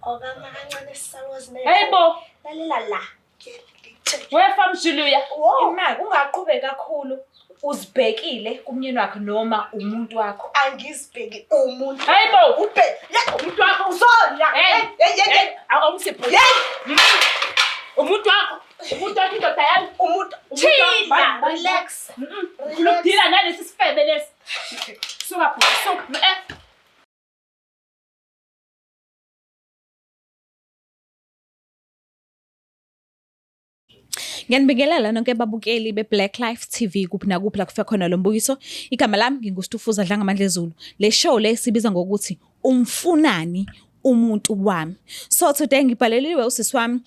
Okama kancane sisalukazi naye. Hey bo. Lalela la. Wefa mshuluya. Imali ungaqhubeki kakhulu uzibhekile kumyeni wakhe noma umuntu wakho. Angizibheki umuntu. Hey bo. Ubhe. Umuntu wakho Uzonya. Hey. Hey hey hey. Awumsipho. Umuntu wakho. Umuntu wakho indoda yami. Umuntu. Chilla. Chilla. Relax. Ufuna ukudila nalesi sifebe lesi. Suka bhuti, suka. Eh. Ngiyanibingelela nonke babukeli be-Black Life TV kuphi nakuphi la kufika khona lo mbukiso. Igama lami nginguStufuza Dlangamandla Zulu. Le show le sibiza ngokuthi umfunani umuntu wami. So today ngibhaleliwe usisi wami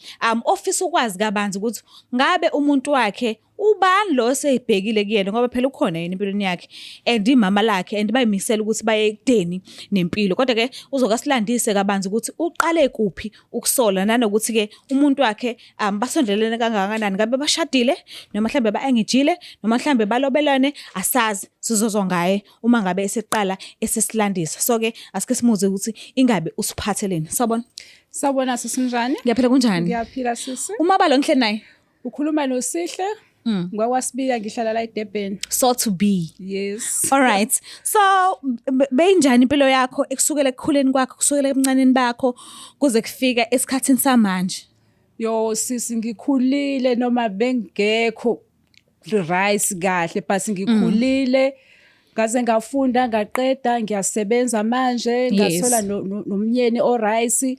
ofisa ukwazi kabanzi ukuthi ngabe umuntu wakhe ubani lo oseyibhekile kuyena ngoba phela ukhona yena empilweni yakhe and imama lakhe and bayimisela ukuthi baye ekudeni nempilo. Kodwa ke uzokasilandise kabanzi ukuthi uqale kuphi ukusola nanokuthi ke umuntu wakhe basondelene kangakanani, ngabe bashadile noma mhlambe ba-engejile noma mhlambe balobelane, asazi, sizozwa ngaye uma ngabe eseqala esesilandisa. So ke asike simuze ukuthi ingabe usiphatheleni. Sawubona. Sawubona sisi, njani? Ngiyaphila, kunjani? Ngiyaphila sisi. Umabalo ngihle naye. Ukhuluma noSihle. Ngwakwasibiya, ngihlala la eDurban. So to be. Yes. All right. So beyinjani impilo yakho ekusukela ekukhuleni kwakho, kusukela ebuncaneni bakho kuze kufika esikhathini samanje? Yo sisi, ngikhulile noma bengekho right kahle, but ngikhulile. Ngaze ngafunda ngaqeda, ngiyasebenza manje, ngathola nomyeni o-right.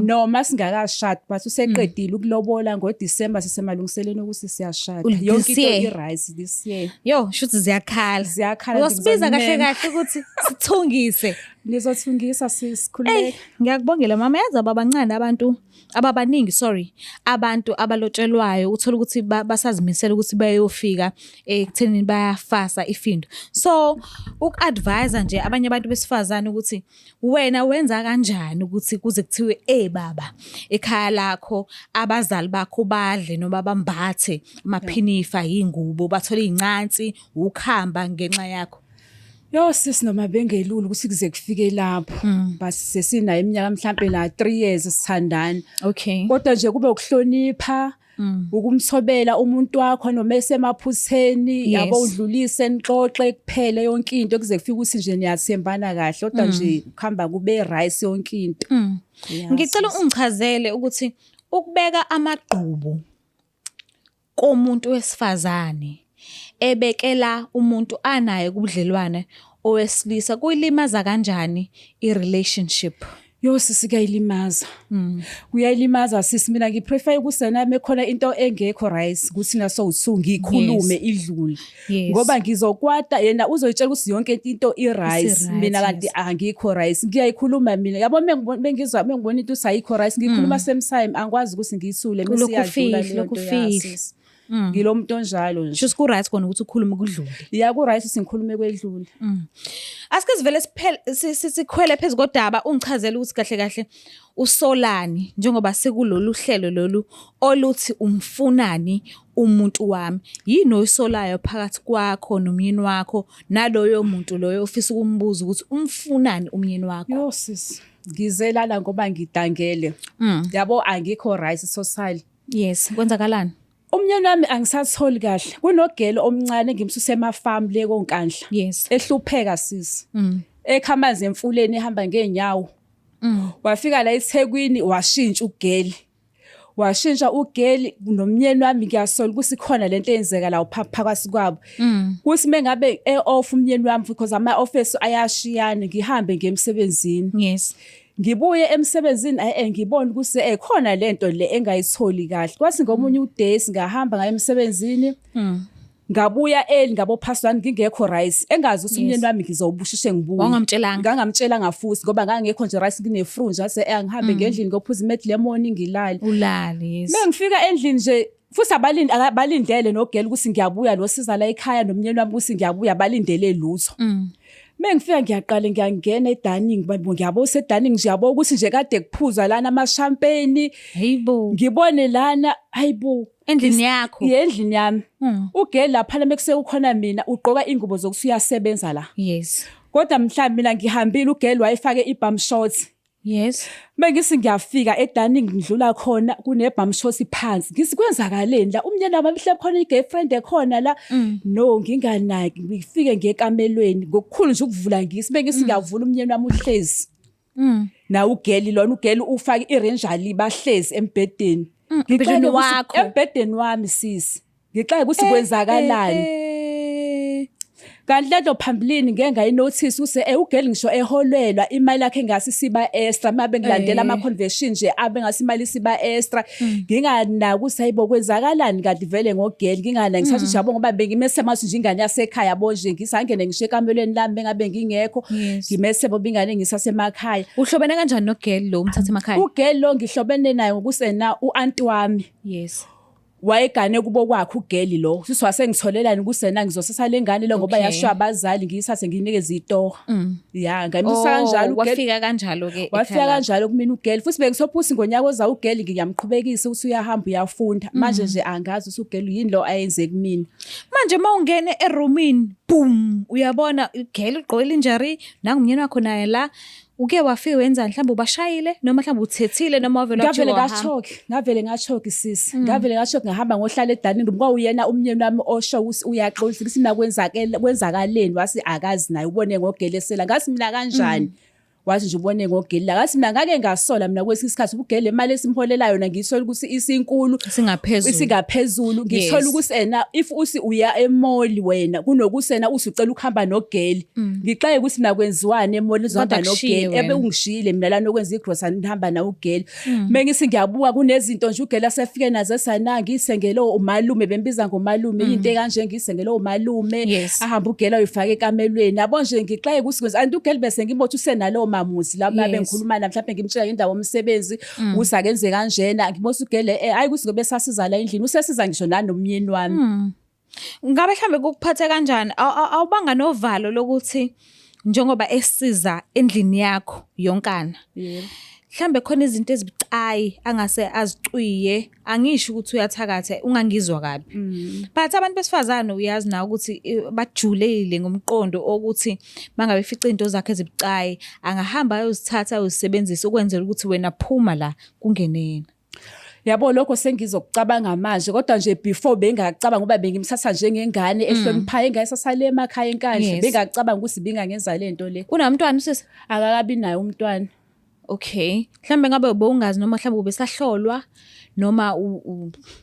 Noma singakashadi but useqedile ukulobola ngoDecember, sisemalungiselweni ukuthi siyashada. Yonke This into year? i-right this year. Yo, shuthi ziyakhala. Ziyakhala. Uyosibiza kahle Ngizonimema. kahle ukuthi sithungise. Nizothungisa sisi, Ey, khululeka. ngiyakubongela mama, yazi ababancane abantu ababaningi, sorry, abantu abalotshelwayo uthola ukuthi basazimisela ukuthi bayofika ekuthenini bayafasa ifindo. So uku-advise nje abanye abantu besifazane ukuthi wena wenza kanjani ukuthi kuze kuthiwe baba ekhaya lakho abazali bakho badle noma bambathe amaphinifa, ingubo, bathole incansi, ukhamba ngenxa yakho. Yo sisi, noma bengelula ukuthi kuze kufike lapho, but sesinayo iminyaka mhlambe la 3 years sithandana. Kodwa nje kube ukuhlonipha, ukumthobela umuntu wakho noma esemaphutheni, yabo, udlulise nixoxe kuphele yonke into kuze kufike ukuthi nje niyathembana kahle, kodwa nje kuhamba kube right yonke into. Yeah, Ngicela sisi. ungichazele ukuthi ukubeka amagqubu komuntu wesifazane ebekela umuntu anaye kubudlelwane owesilisa kuyilimaza kanjani i-relationship? Yo sisi, kuyayilimaza. Kuyayilimaza sisi, mina ngiprefer ukusena mekhona into engekho right ukuthi naso uthu ngikhulume idlule. Ngoba ngizokwata, yena uzoyitshela ukuthi yonke into i-right, Isi-right, mina kanti angikho right. Ngiyayikhuluma mina. Yabo mengizwa mengibona into usayikho right, ngikhuluma same time, angikwazi ukuthi ngiyisule Ulokhu mase iyadlula ufihle, leyo ulokhu nto ya ufihle. sisi. Ngilo muntu onjalo nje. Shuthi ku-right kona ukuthi ukhulume kudlule. Ya, ku right ukuthi ngikhulume kwedlule. Asike sivele siphele sikhwele phezu kodaba, ungichazele ukuthi kahle kahle usolani njengoba sekulolu hlelo lolu oluthi umfunani umuntu wami. Yini oyisolayo phakathi kwakho nomyeni wakho naloyo muntu loyo ofisa ukumbuza ukuthi umfunani umyeni wakho? Yo sisi, ngize lana ngoba ngidangele. Yabo, angikho right socially. Yes, kwenzakalani? Umnyeni wami angisatholi kahle. Kunogelo omncane engimsuse emafamu le koNkandla. Ehlupheka sisi. Ekha amanzi emfuleni, ehamba ngeenyawo. Wafika la eThekwini washintsha ugeli. Washintsha ugeli nomnyeni wami, ngiyasola ukuthi khona lento eyenzeka la phakathi kwabo. Kuthi mengabe e-off umnyeni wami, because ama office ayashiyana, ngihambe ngiye emsebenzini. Ngibuye emsebenzini, ngibone ukuthi khona lento le engayitholi kahle. Kwathi ngomunye uday ngahamba ngaye emsebenzini. Ngabuya early ngabo past 1, ngingekho right. Engazi ukuthi umnyeni wami ngizobusheshe ngibuye. Wangamtshelanga? Ngangamtshelanga futhi ngoba ngangekho nje right, ngine-flu nje, ngase angihambe ngendlini ngophuza imed lemon ngilale. Ulale, yes. Mengifika endlini nje futhi abalindi, abalindele nogela ukuthi ngiyabuya, lo siza la ekhaya nomnyeni wami ukuthi ngiyabuya, balindele lutho. Mengifika ngiyaqala ngiyangena edining, ngiyabo sedining nje, yabo ukuthi nje kade kuphuzwa lana ama champagne. Hayibo. Ngibone lana, hayibo. Endlini yakho? Endlini yami. Ugel lapha mekuse ukhona mina, ugqoka ingubo zokuthi uyasebenza la. Kodwa mhlawumbe mina ngihambile, ugel wayefake ibum shorts. Yes. Mengisi ngiyafika edining ngidlula khona kunebhamshosi phansi. Ngisi kwenzakaleni la umnyeni wami mhle khona igirlfriend ekhona la. Mm. No nginganaki ngifike ngekamelweni ngokukhulu nje ukuvula ngisi bengisi ngiyavula umnyeni wami uhlezi. Na ugeli lona ugeli ufake irenjali bahlezi embhedeni. Embhedeni Ngixake ukuthi- wakho? Embhedeni wami sisi. Ngixake ukuthi kwenzakalani. Eh, Kanti lento phambilini ngeke ngayinotice ukuthi ugirl ngisho eholelwa imali yakhe engase siba extra mabe ngilandela ama conversion nje abe ngase imali siba extra nginganaki ukuthi hayibo kwenzakalani kanti vele ngogirl nginganaki ngisathi nje yabo ngoba bengimesema ngathi nje ingane yasekhaya yabo nje ngisangene ngisho ekamelweni lami bengabe ngingekho ngimesema ngoba ingane ngisasemakhaya. Uhlobene kanjani nogirl lo umthatha emakhaya? Ugirl lo ngihlobene naye ngokusena uanti wami. Yes. Wayegane kubo kwakhe ugeli lo sisi wasengitholelani kusena ngizosasa lengane lo ngoba yasho abazali ngiyisase ngiyinikeze itoho ya ngamisa kanjalo ugeli Wafika kanjalo ke. Wafika kanjalo kumina ugeli futhi bengisophusi ngonyaka oza ugeli ngiyamqhubekisa ukuthi uyahamba uyafunda manje nje angazi ukuthi ugeli yini lo ayenze kumina. Manje mawungene eroomini boom uyabona ugeli ugqoke lingerie nangumnyeni wakho naye la uke wafika wenzani mhlawumbe ubashayile noma mhlawumbe uthethile noma wavele ngavele wajika wahamba? ngachoke ngavele ngachoke sisi ngavele ngachoke ngahamba ngohlala edining room kwawuyena umnyeni wami osho ukuthi uyaxolisa ukuthi mina kwenzakele kwenzakaleni wasi akazi naye ubone ngogelesela ngathi mina kanjani wathi nje ubone ngogeli ngathi mina ngake ngasola mina kwesinye isikhathi ubugele imali esimholelayo yona ngiyithola ukuthi isinkulu Isingaphezulu. isingaphezulu ngithola ukuthi ena if usi uya emoli wena kunokusena usucela ukuhamba nogeli ngixaye ukuthi mina kwenziwani emoli uzohamba Kodwa akushiye nogeli ebe wena. ungishiyile mina lana okwenza igrocery ngihamba na ugeli mengisi ngiyabuka kunezinto nje ugeli asefike nazo esana ngisengele umalume bembiza ngomalume into ekanje ngisengele umalume ahambe ugeli ayifake ekamelweni yabo nje ngixaye ukuthi kwenza and ugeli bese ngimbothi usenalowo mamuzi la uma bengikhuluma na mhlawumbe ngimtshela ngendawo yomsebenzi ukuthi akenze kanjena ngibona ugele hayi ukuthi ngoba esasiza la endlini usesiza ngisho nanomnyeni wami. Ngabe mhlambe kukuphathe kanjani? Awubanga novalo lokuthi njengoba esiza endlini yakho yonkana. Yebo. Mhlambe khona izinto ezibucayi angase azicwiye, angisho ukuthi uyathakatha ungangizwa kabi. But abantu besifazane uyazi nawe ukuthi bajulile ngomqondo okuthi mangabe efica izinto zakhe ezibucayi angahamba ayozithatha ayozisebenzisa ukwenzela ukuthi wena phuma la kungene yena. Yabo lokho sengizokucabanga manje kodwa nje before bengacabanga ngoba bengimthatha njengengane ehloniphayo ingane sasale emakhaya eNkandla bengacabanga ukuthi bingangenza lento le. Unamntwana usisi? Akakabi naye umntwana. Okay. Mhlambe ngabe bowungazi noma mhlambe ubesahlolwa noma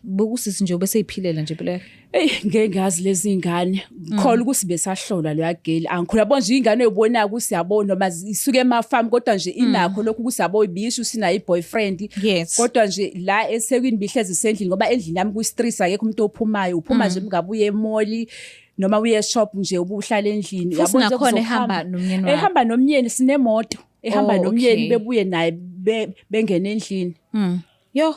bokusisi nje ubeseyiphilela nje impilo yakhe. Eyi ngeke ngazi lezi ngane ngikholwa ukuthi besahlolwa loya girl angikholwa yabo nje ingane oyibonayo ukuthi yabo noma isuke emafamu kodwa nje inakho lokhu ukuthi yabo ibisho usinayo i-boyfriend kodwa nje la eThekwini bihlezi isendlini ngoba endlini yami kwi-street akekho umuntu ophumayo uphuma nje ngabe uye emoli noma uye shop nje ubuhlala endlini Futhi Yabo nje nakhona kuzokuhamba. ehamba nomyeni wakhe. Ehamba nomyeni sinemoto ehamba nomyeni bebuye naye bengene endlini. Yo,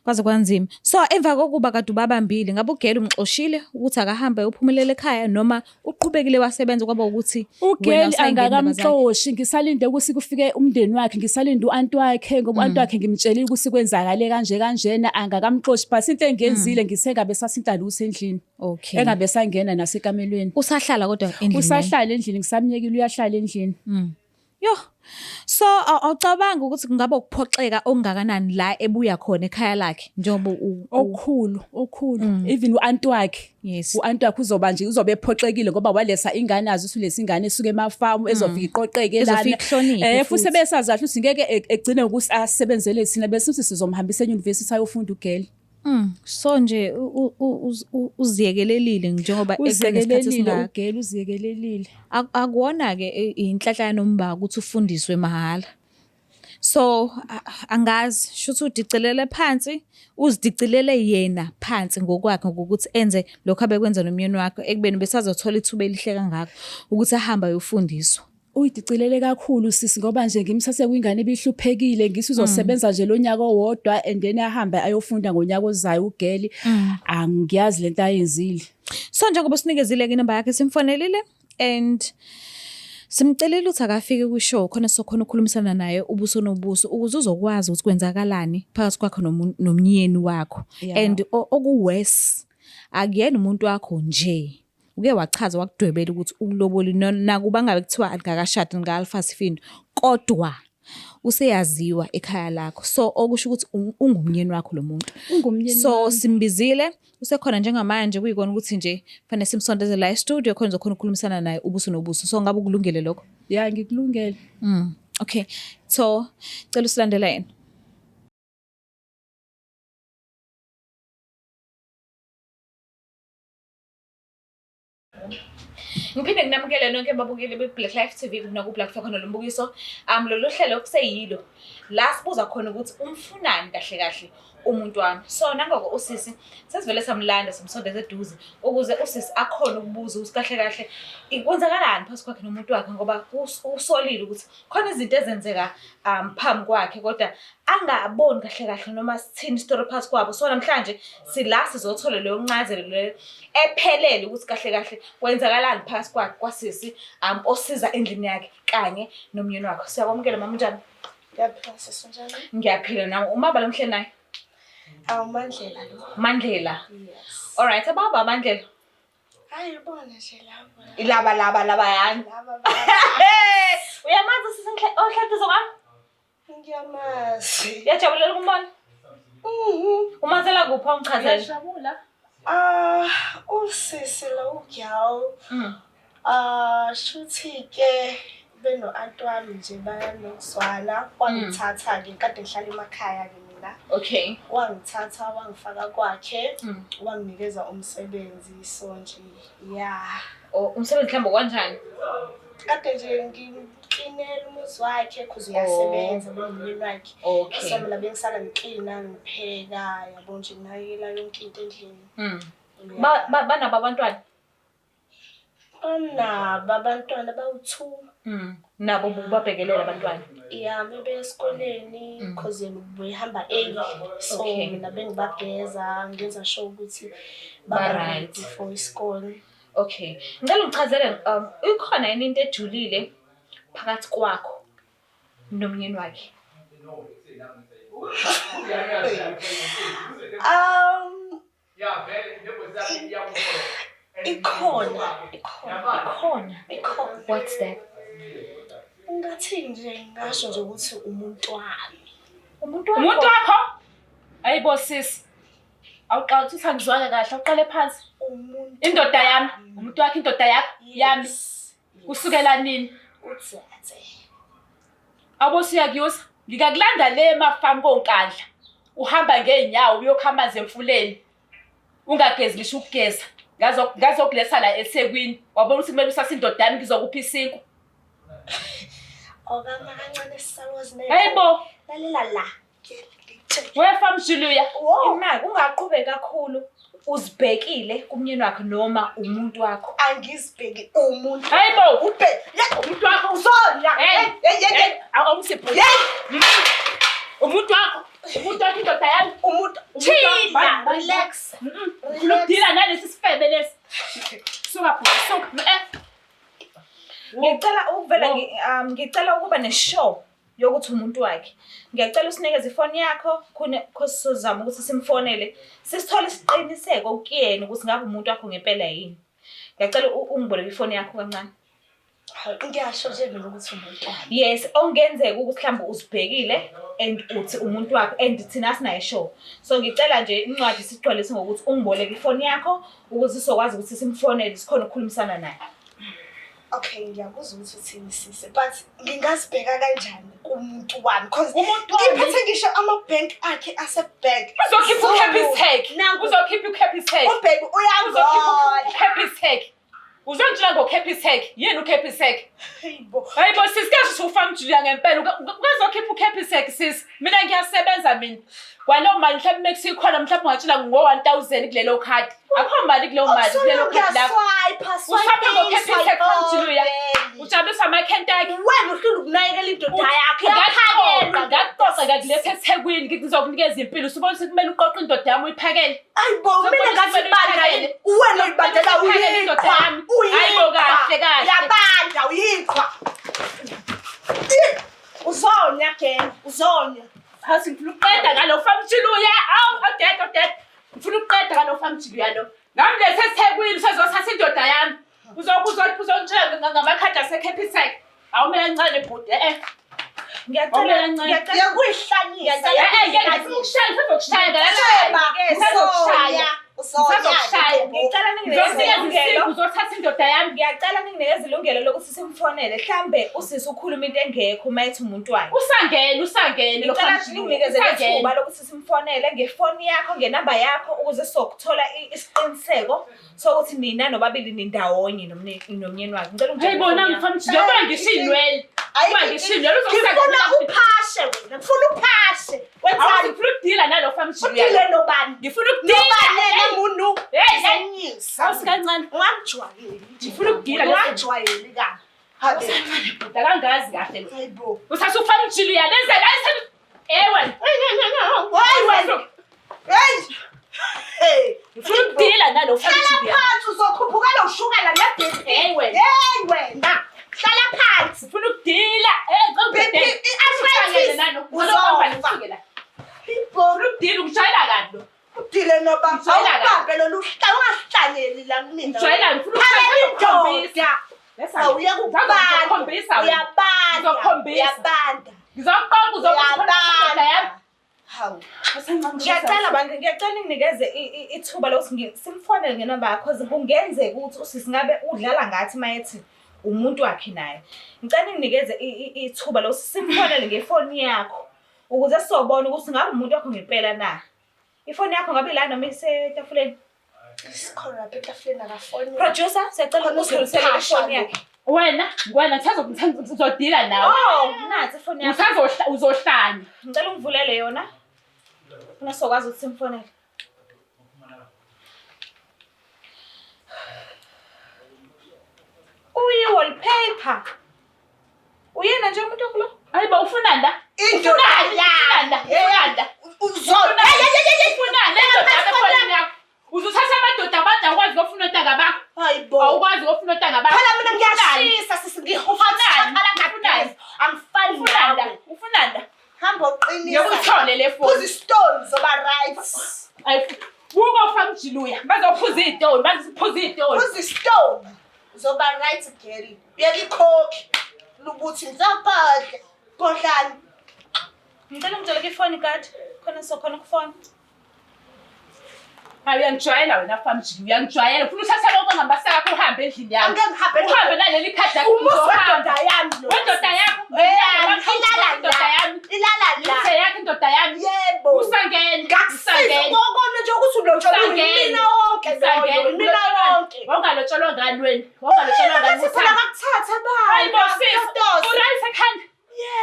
kwaze kwanzima. So emva kokuba kade ubabambile, ngabe ugeli umxoshile ukuthi akahambe ayophumelela ekhaya noma uqhubekile wasebenza kwaba ukuthi wena Ugeli awusayingeni indaba zakhe? angakamxoshi ngisalinde ukuthi kufike umndeni wakhe ngisalinde u-anti wakhe ngoba u-anti wakhe ngimtshelile ukuthi kwenzakale kanje kanjena angakamxoshi but into engiyenzile ngithe ngabe sasinta lutho endlini engabe sangena nasekamelweni. Usahlala kodwa endlini? Usahlala endlini ngisamyekile uyahlala endlini. Yo. So awucabangi ukuthi kungaba ukuphoxeka okungakanani la ebuya khona ekhaya lakhe njengoba Okukhulu, okukhulu. Even u-anti wakhe. U-anti wakhe uzoba nje uzobe ephoxekile ngoba walesa ingane azi ukuthi ulesa ingane esuke emafamu ezofika iqoqeke Ezofika lana. ikuhloniphe Futhi futhi. besazi kahle ukuthi ngeke egcine ngokuthi asebenzele thina bese sithi sizomhambisa enyuvesithi ayofunda ugirl. So nje uziyekelelile njengoba eqe ngesikhathi Uziyekelelile esingaka. ugirl uziyekelelile. Akuwona-ke inhlanhla yanomba ukuthi ufundiswe mahhala. So angazi shuthi udicilele phansi, uzidicilele yena phansi ngokwakhe ngokuthi enze lokhu abekwenza nomyeni wakhe ekubeni besazothola ithuba elihle kangaka ukuthi ahambe ayofundiswa. Uyidicilele kakhulu sisi ngoba nje ngimthathe kwingane ebihluphekile ngithi uzosebenza nje lo nyaka owodwa and then ahambe ayofunda ngonyaka ozayo ugeli. Angiyazi lento ayenzile. So njengoba usinikezile-ke inamba yakhe simfonelile and simcelile ukuthi akafike kwi-show khona sizokhona ukukhulumisana naye ubuso nobuso ukuze uzokwazi ukuthi kwenzakalani phakathi kwakho nomyeni wakho. And oku-worse akuyena umuntu wakho nje. Uke wachaza wakudwebela ukuthi ukuloboli nakuba ngabe kuthiwa alikakashadi lingakalifazi ifindo kodwa. Useyaziwa ekhaya lakho. So okusho ukuthi ungumnyeni wakho lo muntu. Ungumnyeni So wami. simbizile usekhona njengamanje kuyikona ukuthi nje fanele simsondeze la e-studio khona uzokhona ukukhulumisana naye ubuso nobuso. So ngabe ukulungele lokho? Ya ngikulungele. Okay. So cela usilandela yena. Ngiphinde nginamukele nonke babukeli be-Black Life TV naku-Black Life khona lo mbukiso. Lolu hlelo kuseyilo la sibuza khona ukuthi umfunani kahle kahle umuntu wami. So nangoko usisi sesivele samlanda simsondeza eduze ukuze usisi akhone ukubuza ukuthi kahle kahle kwenzakalani phakathi kwakhe nomuntu wakhe ngoba usolile ukuthi khona izinto ezenzeka phambi kwakhe kodwa angaboni kahle kahle noma sithini isitori phakathi kwabo. So namhlanje sila sizothola leyo ncazelo leyo ephelele ukuthi kahle kahle kwenzakalani phakathi kwakhe kwasisi osiza endlini yakhe kanye nomyeni wakhe. Siyakwamukela mama, unjani? Ngiyaphila sisi, unjani? Ngiyaphila nawe. Umaba lo mhleli naye? Awu Mandlela lo. Mandlela. Yes. Alright, ababa Mandlela. Hayi ubona nje laba. Ilaba laba laba yani. Laba ba. Uyamazi sisi ohlala kwami? Ngiyamazi. Uyajabulela ukumbona? Mhm. Umazela kuphi awungichazele? Ngiyajabula. Ah, usisi lo uGyawu. Ah, shuthi ke beno-anti wami nje bayanokuzwana. Wangithatha ke kade ngihlala emakhaya ke mina. Okay. Wangithatha wangifaka kwakhe, wanginikeza umsebenzi so nje yeah. Oh, umsebenzi mhlawumbe kanjani? Kade nje ngimklinela umuzi wakhe cause uyasebenza nomyeni wakhe. Okay. So mina bengisala ngiklina ngipheka yabo nje nginakekela yonke into endlini. Ba banabo abantwana? Banabo abantwana bawu-2. Nabo bubabhekelela abantwana. Ya, bebe esikoleni cause yena ubehamba early. So Okay. mina bengibageza ngenza sure ukuthi Ba baba right. ready for isikole. Okay. Ngicela ungichazele ikhona yini into ejulile phakathi kwakho nomyeni wakhe? Ikhona, ikhona, Ikhona. ikhona. What's that? Ngathi nje ngasho nje ukuthi umuntu wami. Umuntu wakho. Umuntu wakho? Ayibo sisi. Awuqala uthi angizwanga kahle, awuqale phansi. Umuntu Indoda yami, umuntu wakho indoda yakho yami. Yes. Kusukela nini? Udzathe. Awubusi uyakuyuza. Ngikakulanda le emafamu koNkandla. Uhamba ngeenyawo uyokha amanzi emfuleni. Ungagezi ngisho ukugeza. Ngazokuletha la eThekwini. Wabona ukuthi kumele usase indoda yami ngizokupha isinkwa. Okama kancane sisalukazi ne. Hayibo, Lalela la. Ngikutshele. wefa Mjuluya. Wo. Imali ungaqhubeka kakhulu uzibhekile kumyeni wakhe noma umuntu wakho. Angizibheki umuntu. Hayibo, Ubheki. Ya, umuntu wakho uzonya. Hey, Hey, hey, hey. awumsiphu. Umuntu wakho, umuntu wakho indoda yami. Umuntu. Umuntu wakho. Chilla, relax. Ngifuna ukudila nalesi sifebe lesi. Suka bhuti, suka. Ngicela ukuvela Wo. ngicela ukuba ne-show yokuthi umuntu wakhe. Ngiyacela usinikeze ifoni yakho khona sizozama ukuthi simfonele sisithole isiqiniseko kuyena ukuthi ngabe umuntu wakho ngempela yini. Ngiyacela ungiboleke ifoni yakho kancane. Hawu, Ngiyasho nje mina ukuthi umuntu wami. Yes, okungenzeka ukuthi mhlawumbe uzibhekile and uthi umuntu wakho and thina asinayo show. So ngicela nje incwadi sigcwalise ngokuthi ungiboleke ifoni yakho ukuze sizokwazi ukuthi simfonele sikhona ukukhulumisana naye. Okay, ngiyakuzwa ukuthi uthini sisi, but ngingazibheka kanjani kumuntu wami? Cause Umuntu wami. ngiphethe ngisho ama-bank akhe ase-bank. Uzokhipha uCapitec. Nangu. Uzokhipha uCapitec. Ubheki Uzokhipha uyangodla. uCapitec. Uzongitshela ngoCapitec. Yini uCapitec? Hayibo. Hayibo sisi kaze uthi ufana Julia ngempela. Ukazokhipha uCapitec sisi. Mina ngiyasebenza mina. Kwaleyo mali mhlawumbe mekusikhona mhlawumbe ungatshela ngo-1000 kulelo khadi. Akho mali kuleyo mali kulelo khadi lakho. Uyaswipe, Uswapha ngoCapitec Julia. Ujabulisa amaKentucky. Wena uhlula ukunakekela indoda yakho. Ngakuqoqa, ngakuqoqa ngakuletha eThekwini ngizokunikeza impilo. Usubona ukuthi kumele uqoqe indoda yami uyiphakele. Ayibo, mina ngathi ibandla yini? Uwena oyibandela Uyiphakele indoda uyiqhwa. yami. Hayibo kahle kahle. Uyabanda uyiqhwa. Uzonya again, uzonya. Hathi ngifuna ukuqeda ngalo famjiluya. Awu, odede odede. Ngifuna ukuqeda ngalo famjiluya lo. Ngamlethe eThekwini usezothatha indoda yami. Uzongitshela ngamakhadi aseCapitec. Awu mina ncane bhuti eh. Ngiyacela kancane. ngiyacela Yakuyihlanyisa. Eh eh ngeke ngifuna ukushaya, ngisazokushaya Sheba, Ngisazokushaya. usonya, Ngisazokushaya. Ngicela ninginikeze Ngizokunikeza ilungelo. isipho uzothatha indoda yami. Ngiyacela ninginikeze ilungelo lokuthi simfonele. Mhlambe usisi ukhuluma into engekho uma ethi umuntu wakhe. Usangene, usangene lo Ngicela famjini. ninginikeze Usangene. ithuba lokuthi simfonele ngefoni yakho, ngenamba yakho ukuze sizokuthola isiqiniseko sokuthi nina nobabili nindawonye nomnyeni wakhe. Ngicela ungitshele Hey bona ifoni yakho. ngifamjini. Yabona ngisho inwele. Uma ngisho inwele Ngifuna uzokusangena. uphashe wena, ngifuna uphashe. Awuthi Wenzani? ngifuna ukudila nalo famjini. Udile nobani? Ngifuna ukudila. Nobani yena munu? Hey, hey. Ngizonyisa. Awusi kancane. Ungangijwayeli. Ngifuna ukugila lesi. Ungangijwayeli kabi. Habe. Bhuti akangazi kahle lo. Hayibo. Uthatha ufamjini uyalenza la Eh wena. Hayi wena. Hey. Hey. Ngifuna ukudila nalo Hlala famjini. phansi uzokhuphukela ushukela ne-BP. Hey wena. Hey wena. Hlala phansi. Ngifuna ukudila. Eh BP, i-arthritis. Uzofa. Uzofa. Ngifuna ukudila ungishayela kabi lo. Udile noba Ngijwayela kabi. awubambe lolu hlala ungahlanyeli la kumina. Ngijwayela ngifuna Phakela ukukhombisa. indoda. Awuye kubanda. Ngizokukhombisa wena. Uyabanda. Ngizokukhombisa. Uyabanda. Ngizokuqonda uzokukhombisa indoda yami. Uyabanda. Hawu. Ngiyacela bantu, ngiyacela ninginikeze ithuba lokuthi simfonele ngenamba yakho cause kungenzeka ukuthi usisi ngabe udlala ngathi uma ethi umuntu wakhe naye. Ngicela ninginikeze ithuba lokuthi simfonele ngefoni yakho ukuze sizobona ukuthi ngabe umuntu wakho ngempela na. Ifoni yakho ngabe ila noma isetafuleni? Sikhona lapha etafuleni akafoni. Producer, siyacela Khona usidlulisele uzophasha ifoni lo. yakhe. Wena, wena ngizodila nawe. Oh, nansi ifoni yakho. Usazohla uzohlanya. Ngicela ungivulele yona. Funa sokwazi ukuthi simfonele. Uyi-wallpaper. Uyena nje umuntu wakho lo? Hayibo ufunani la? Indoda Ufunani? yami. Ufunani la? Ufunani la? Uzona. Hey hey hey hey. Ufunani le ndoda yami efonini yakho? Uzothatha amadoda abantu awukwazi kofuna ontanga bakho. Hayibo. Awukwazi kofuna ontanga bakho. Phela mina ngiyashisa sisi Ufunani? ngihotshakala ngageza. Angifani Ufunani la? nawe. Ufunani la? Hamba uqinisa. Ngeke uyithole le Phuza foni. isitoni zoba right. Ayi buka ufamjiluya. Bazophuza iy'toni, bazophuza iy'toni. Phuza isitoni. Zoba right girl. Uyeka ikhokhi. Lubuthi ngizabhadla. Godlani. Ngicela ungitshele ifoni kade. Khona sokhona ukufona. Hayi uyangijwayela wena famjini, uyangijwayela. Ufuna uthatha konke ongambasa yakho uhambe endlini yami. Angeke ngihambe Uhambe naleli khadi lakho Umuzi uzohamba. wendoda yami lo. Wendoda yakho. Eyami, ilala Indoda la. yami. Ilala la. Ithe yakho indoda yami. Yebo. Usangene. Ngakusiza Usangene. kokona nje ukuthi ulotsholwe Usangene. yimina wonke loyo. Usangene. Yimina wonke. Wawungalotsholwa ngani wena? Wawungalotsholwa ngani? Ngathi phela bakuthathe baba. Hayi bo sis. Uright ekhanda.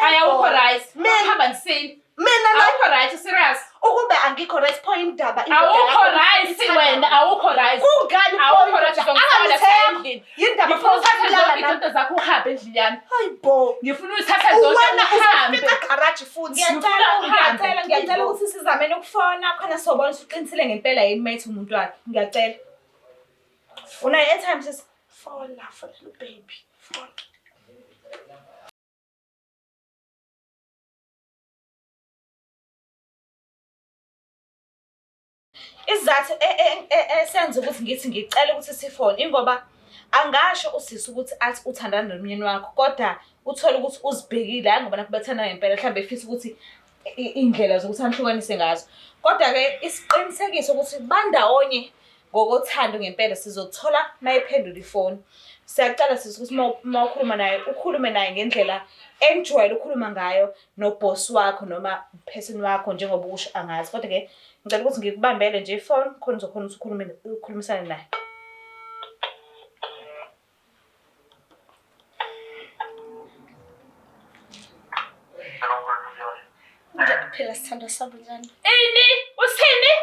Hayi awukho right. Mina- Uhamba nisini. Mina la Awukho right serious. ukube angikho right pho indaba indoda Awukho yakho right ithanda wena, awukho right. Kungani pho Awukho right indoda? uzongithola Angangithembi. endlini. Yindaba Ngifuna pho uthathe ulala zonke nami. izinto zakho uhambe endlini yami. Hayi bo. Ngifuna uthathe zonke Wena uhambe. uzofica garage futhi. Ngiyacela Ngifuna uhambe. ngiyacela ngiyacela ukuthi sizameni ukufona khona sobona ukuthi uqinisile ngempela yini uma ethi umuntu wakhe. Ngiyacela. Unayo airtime sisi? Fona, fonela ubaby. Fona. Isizathu esenza ukuthi ngithi ngicela ukuthi sifone ingoba angasho usisi ukuthi athi uthandana nomyeni wakho kodwa uthole ukuthi uzibhekile hayi ngoba nakho bethandana ngempela mhlawumbe efisa ukuthi iy'ndlela zokuthi anihlukanise ngazo. Kodwa-ke isiqinisekiso ukuthi bandawonye ngokothando ngempela sizothola uma ephendula ifoni. Siyacela sisi ukuthi uma ukhuluma naye ukhulume naye ngendlela enijwayele ukukhuluma ngayo nobhosi wakho noma person wakho njengoba usho angazi. Kodwa-ke ngicela ukuthi ngikubambele nje ifoni khona uzokhona ukuthi ukhulumisane naye. Ngiyaphila sithandwa sami njani? Ini? Uthini?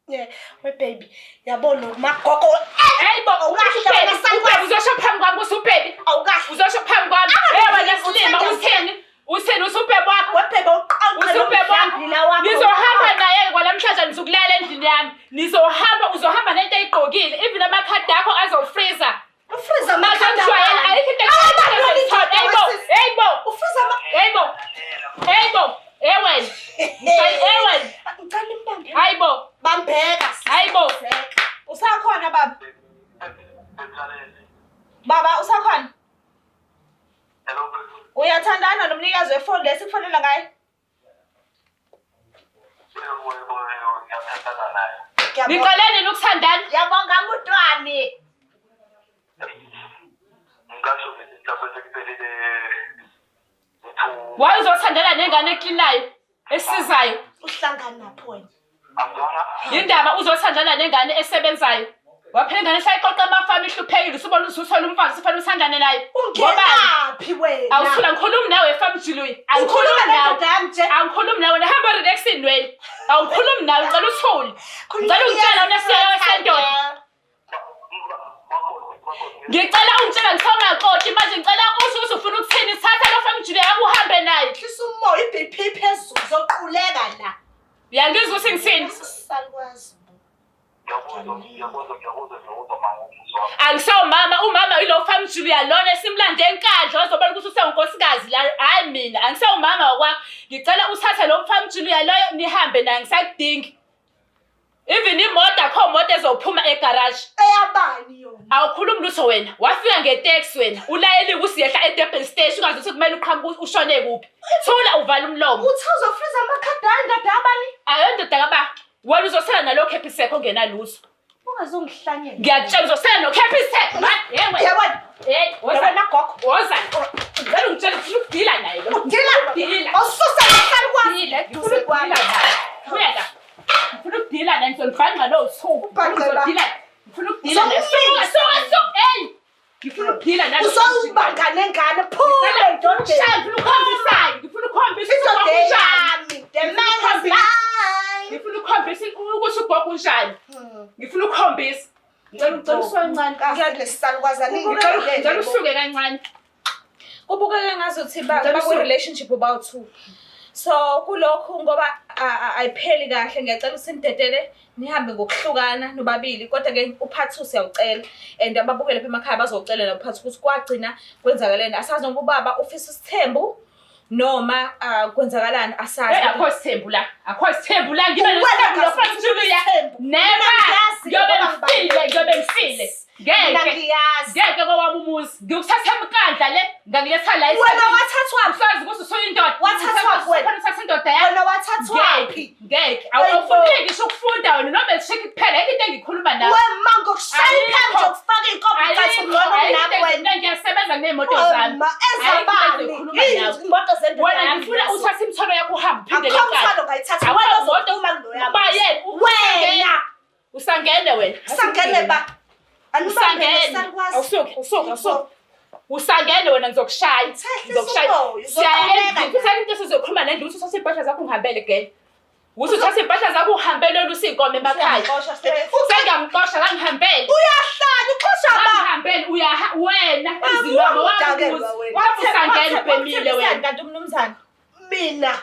Yeah, we baby. Yabo lo magogo. Hayi bo, Awukahle ubaby, wena ubaby uzosho phambi kwami ukuthi ubaby. Awukahle. Uzosho phambi kwami. Hey wena silima uthini? Uthini usubhebe wakho? We baby uqanqa Usubhebe wakho. lomdlambila wakho. Nizohamba naye kwalamhlanje nizokulala endlini yami. Nizohamba uzohamba nento eyigqokile. Even amakhadi akho azofreezer. Ufreeze amakhadi. Mazongijwayela ayikho into Awubaloli Hey bo, hey bo. Ufreeze ama Hey bo. Hey bo. Hey wena. Hey wena. Ngicela imbambe. Hayi bo. Bambeka. Hayi bo. Usakhona baba? Baba usakhona? Uyathandana nomnikazi wefoni Ifoni le sikufonela ngayo. Yebo, yebo, yebo, ngiyathandana naye. Ngiyabonga. Niqale nini ukuthandana? Ngiyabonga muntu wami. Ngingasho ngithi mhlawumbe sekuphelile u-two. Why uzothandana nengane eklinayo esizayo? Uhlanganaphi wena? Angizwanga? Yindaba uzothandana nengane esebenzayo. Waphela ingane esayiqoqa amafamu ihluphekile usubona usuthola umfazi usufanele uthandane naye. Ngobani? Ungenaphi wena? Awuthula ngikhulumi nawe efamu Juluyi. Ukhuluma Angikhulumi nawe. nendoda yami nje. Angikhulumi nawe hamba relax inwele. Awukhulumi nawe ngicela uthule. Ngicela ungitshela unesiyayo sendoda. Makoti, makoti. Ngicela ungitshela ngisawumakoti manje ngicela usho ukuthi ufuna ukuthini thatha lo famu Juluyi akuhambe naye. Hlisa umoya i-BP phezulu uzoquleka la. Uyangizwa ukuthi ngithini? Salukazi. Ngiyakuzwa, ngiyakuzwa, ngiyakuzwa, ngiyakuzwa mama, ngizwa. Angisawumama, umama yilo Farm Julia lona esimlande enkandla wazobona ukuthi usewunkosikazi la. Hhayi mina, angisewumama wakwakho. Ngicela uthathe lo Farm Julia loyo nihambe naye ngisakudingi. Even imoto akho moto ezophuma egaraji. Eyabani yona? Awukhulumi lutho wena. Wafika ngeteksi wena. Ulayeliwe usiyehla eDurban Station ungazi ukuthi kumele uqhamuke ushone kuphi. Thula uvala umlomo. Uthi uzofriza amakhadi ayo ndoda yabani? Ayo ndoda kaba. Wena uzosala nalokho khephisekho ongenalutho. Ungazongihlanyela. Ngiyakutshela uzosala nokhephiseko. Yewe. Yabona? Hey, woza. Yabona gogo? Woza. Ngicela ungitshele ufuna ukudila naye lo. Udila? Udila. Awususa salukazi. Dila, ngifuna ukudila naye. Buya la. Ngifuna ukudila naye ngizolibhanqa lo thuku. Ubhanqe ba? Ngizodila. Ngifuna ukudila naye. Suka, suka, suka. Hey. Ngifuna ukudila naye. Uzowubanga nengane phume endodeni. Shaya, ngifuna ukukhombisa. Ngifuna ukukhombisa ukuthi Indoda ugogo unjani. yami. The man is mine. Ngifuna ukukhombisa ukuthi ugogo unjani. Ngifuna ukukhombisa. Ngicela ucela usuke kancane. Kulesisalukazana Ngicela usuke kancane. Kubukeka ngazuthi Ngicela baku usuke. relationship about two. So kulokhu ngoba ayipheli kahle ngiyacela ukuthi nidedele nihambe ngokuhlukana nobabili kodwa ke uphathi usiyawucela and ababukele lapha emakhaya bazocela nophathi ukuthi kwagcina kwenzakaleni asazi noma ubaba ufisa isithembu noma kwenzakalani asazi. Hey, akho sithembu la. Akho sithembu la. Ngibe Wena nesithembu ngazi lo Julia. isithembu. Never. Mina ngiyazi Ngiyobe ngoba ngifile, ngiyobe ngifile. Mina Ngeke. ngiyazi. Ngeke kowami umuzi. Ngikuthatha emkandla le, ngakuletha la Wena wathathwaphi? Usazi ukuthi usuyindoda. Wathathwaphi wena? Usukhona uthatha indoda yakho. Wena wathathwaphi? Ngeke. Awufuni ngisho ukufunda wena noma shake kuphela. Ayikho into engikhuluma nawe. Wema ngokushaya iphambi nje ukufaka iy'nkomo ucathi ungcono kunami wena. Mina ngiyasebenza ney'moto zami. Wema ezabani? Ayikho into engizoyikhuluma nawe. Iy'moto zendoda Wena yami ngifuna lezo. uthathe imithwalo yakho uhambe uphindele Akho ekhaya. mthwalo ongayithatha. Akho Wena moto. uzophuma kuloya Uba muzi. yena, Wena Usangene wena. sangene ba. Anibambene Usangene. salukazi. Awusuke, awusuke, awusuke. Usangene wena ngizokushaya. Thehlisa Ngizokushaya. umoya, Siyaya uzoquleka endlini. Futhi into esizokhuluma nendlu ukuthi uthathe iy'mpahla zakho ungihambele gele. Ukuthi uthathe iy'mpahla zakho uhambele olusa iy'nkomo emakhaya. Uyamxosha straight. Sengiyamxosha kangihambele. Uyahlanya uxosha ba. Kangihambele uyaha wena emzini wami uyamudakelwa wami wena. umuzi. Usangene ubhemile wena. Kanti umnumzane. Mina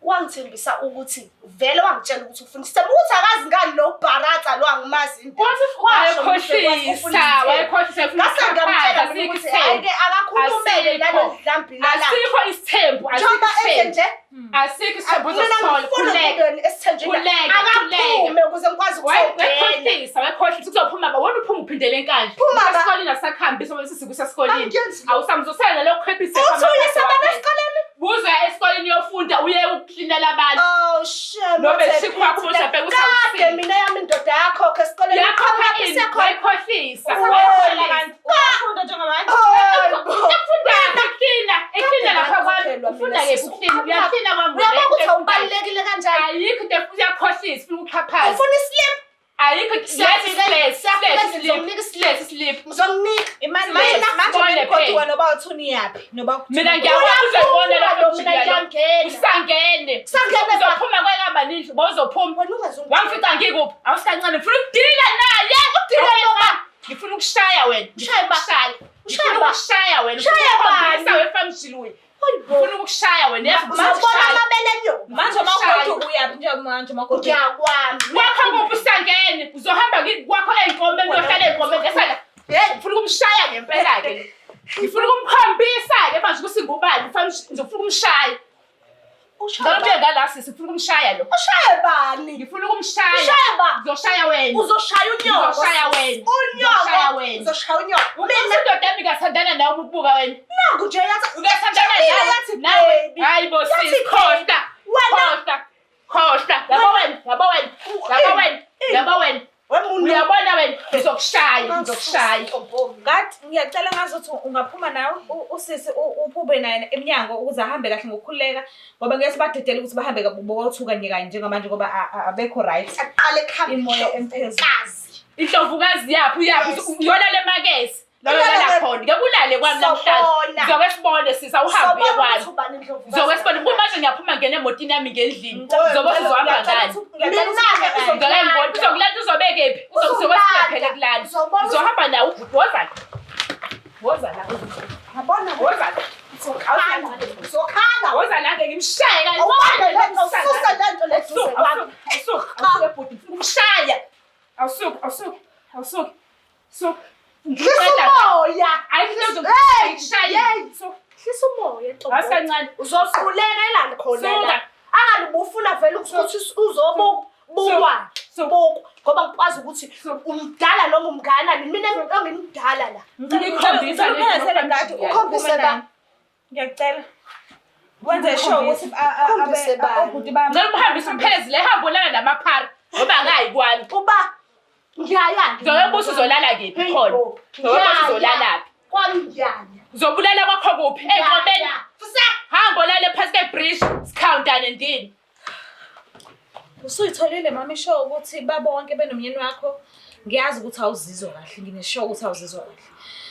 wangithembisa ukuthi vele wangitshela ukuthi ufuna isithembu ukuthi akazi ngani lo bharatha lo angimazi into. Washo ukuthi ufuna Wayekhohlisa, isithembu. wayekhohlisa efuna Ngase ngamtshela ukuxhaphaza, mina asikho ukuthi isithembu. hhayi-ke akakhulumele Asikho. nalolu dlambi lala. Asikho isithembu, asikho Njengoba enze isithembu. nje Asikho isithembu mina uzosithola. ngifuna Khuleka. ukungena esithenjini. Khuleka, Akaphume ukuze ngikwazi ukuzongena. Wayekhohlisa, wayekhohlisa kuzophuma ba wena uphuma uphindele enkandla. Phuma ba. Esikoleni asakhambi sobe sisikusa esikoleni. Angiyenzi lokho. Awusamzosela nalokho khwephise. Uthi uyisa abantu esikoleni? Buza esikoleni uyofunda uye ukuklinela abantu. Oh shame. Nobe uthe shikhu wakho Pete, uzabheka Kade usawusile. mina yami indoda yakho ke esikoleni Yakhokha iqhamuka ini? isekhona. Wayekhohlisa. Wena. Wayekhohlisa. Uyafunda njengamanje. Hayi bo. Ufunda eklina, eklina lapha kwami. Ngakhokelwa Ufunda mina, kephi sisi. uklina? Uyaklina kwami. Uyabona ukuthi awubalulekile kanjani? Ayikho into uyakhohlisa, ufuna ukuxhaphaza. Ufuna islip? Ayikho Siyafika- siyafika endlini, ngizomnika islip, slip. Ngizokunika. Imali Manje, manje manje sibone menigoduka phela. noba uthuni yaphi noba Mina ngiyakwazi ukubona lapho Mina ngiyangena. Usangene. Usangene ba. Uzophuma kwekamba nindlu, bawuzophuma. Wena ungazongitshela. Wamfica ngikuphi? Awusikancane ngifuna ukudila naye. Udila noba? Ngifuna ukushaya wena. Ushaye ba? Ngifuna Ushaye Ngifuna ba? ukushaya wena. Ushaya bani? Ngifuna wefamjiluye. Ngifuna ukukushaya wena. Yazi Uzobona ngifuna amabele enyoka. Manje magoduka uyaphi njengamanje magoduka? Ngiyakwami. Kwakho kuphi usangene? Uzohamba kwakho ey'nkomeni uyohlala ey'nkomeni esala. Hey, Ngifuna ukumshaya ngempela-ke. Ngifuna ukumkhombisa-ke manje ukuthi ngubani. Ngifuna ukumshaya. Ngicela ubuye ngala sisi, ngifuna ukumshaya lo. Ushaye bani? Ngifuna ukumshaya. Ushaye ba? Ngizoshaya wena. Uzoshaya unyoko. Ngizoshaya wena. Ngizoshaya Unyoko. wena. Uzoshaya unyoko. Mina Mina indoda yami ingathandana nawe uma ukubuka wena. nangu nje yathi Ungathandana Mina nawe. yathi Nawe. baby. Hayi bo Yathi sisi, khohlwa. Wena Khohlwa. Khohlwa. Yabo wena, yabo wena. Yabo wena. Yabo wena. wemuntu. Uyabona wena, ngizokushaya, ngizokushaya. Ngathi ngiyacela ngazuthi ungaphuma nawe usisi uphume naye emnyango ukuze ahambe kahle ngokukhululeka ngoba ngeke sibadedele ukuthi bahambe bokothuka nje kanye njengamanje ngoba abekho right. Aqale ekhambe Imoya emphezulu. Kazi. Indlovukazi yaphi uyaphi Yes. uyolala emakethe. Lolo Uyolala lala em- khona. Ngeke ulale kwami namhlanje. Sobona. Ngizoke sibone sisi awuhambe uye Sobona kwami. ukuthi ubani indlovukazi. Ngizoke sibone kumanje ngiyaphuma ngene emotini yami ngendlini. Ngizobe sizohamba ngani? Mina-ke Ngicela ngibone uzokulanda uzobekephi? Uzokusuke siphele kulanda. Uzobona Uzohamba nawe ubhuti woza la. Woza la. Yabona Woza la. Uzokhala. Uzokhala. Woza la ke ngimshaye kanje. Awubambe lento, ususe lento le duze kwami. Awusuka, awusuka bhuti, ngifuna ukumshaya. Awusuka, awusuka, awusuka. Suka. Hlisa umoya. Ayikuhlezi Hey, ngishaya. hey. Suka. Hlisa umoya ntombo. Asikancane. Uzoquleka khona la. Suka. Angabe ubufuna vele ukuthi uzobukwa. Suka. Bukwa ngoba ngikwazi ukuthi Suka. umdala noma umnganani mina engimdala la. Ngikhombisa le Ngicela ngathi Ukhombise ba? Ngiyacela. Wenze sure ukuthi Ukhombise bani? obhuti bami. Ngicela umhambise umphezulu ehambe olala namaphara ngoba akayi kwami. Uba ngiyaya. Ngizoke busa uzolala kephi khona? Ngizoke busa uzolalaphi? Kwami ngiyaya. Uzobulala kwakho kuphi? Ey'nqobeni. Ngiyaya. Fusa. Hamba olale phansi kwe-bridge, sikhawuntane ndini. Usuyitholile mama ishow ukuthi babonke benomyeni wakho. Ngiyazi ukuthi awuzizwa kahle, ngine-sure ukuthi awuzizwa kahle.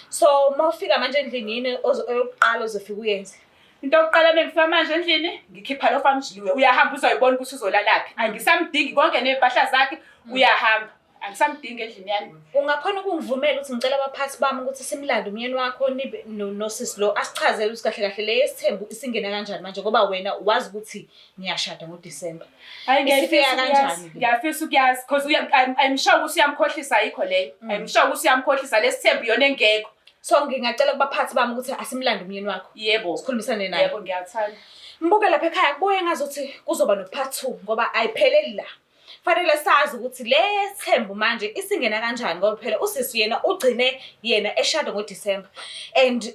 So uma ufika manje endlini yini oyokuqala ozofika uyenze? Into yokuqala mengifika manje endlini, ngikhipha lo famjiliwe. Uyahamba uzoyibona ukuthi uzolalaphi. Angisamdingi konke ney'mpahla zakhe, uyahamba. Angisamdingi endlini yami. Ungakhona ukungivumela ukuthi ngicela abaphathi bami ukuthi simlande umyeni wakho nibe nosisi lo asichazele ukuthi kahle kahle le yesithembu isingena kanjani manje ngoba wena wazi ukuthi niyashada ngoDisemba. Hayi Isifika ngiyafisa kanjani ukuyazi. le? Ngiyafisa ukuyazi because I'm sure ukuthi uyamkhohlisa ayikho leyo. I'm sure ukuthi uyamkhohlisa lesithembu iyona engekho. So ngingacela kubaphathi bami ukuthi asimlande umyeni wakho. Yebo. Sikhulumisane naye. Yebo ngiyathanda. Mbuke lapha ekhaya kubuye ngazuthi kuzoba no-part 2 ngoba ayipheleli la. Fanele sazi ukuthi le sithembu manje isingena kanjani ngoba phela usisi yena ugcine yena eshada ngoDisemba and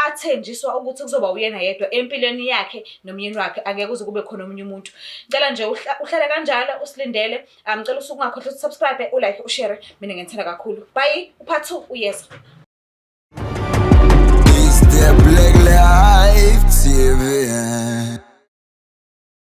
athenjiswa ukuthi kuzoba uyena yedwa empilweni yakhe nomyeni wakhe angeke kuze kube khona omunye umuntu. Ngicela nje uhlale kanjalo usilindele. Ngicela usuke ungakhohlwa ukuthi subscribe, ulike, ushare. Mina ngiyithanda kakhulu. Bye. Upart 2 uyeza. It's the Black Life TV.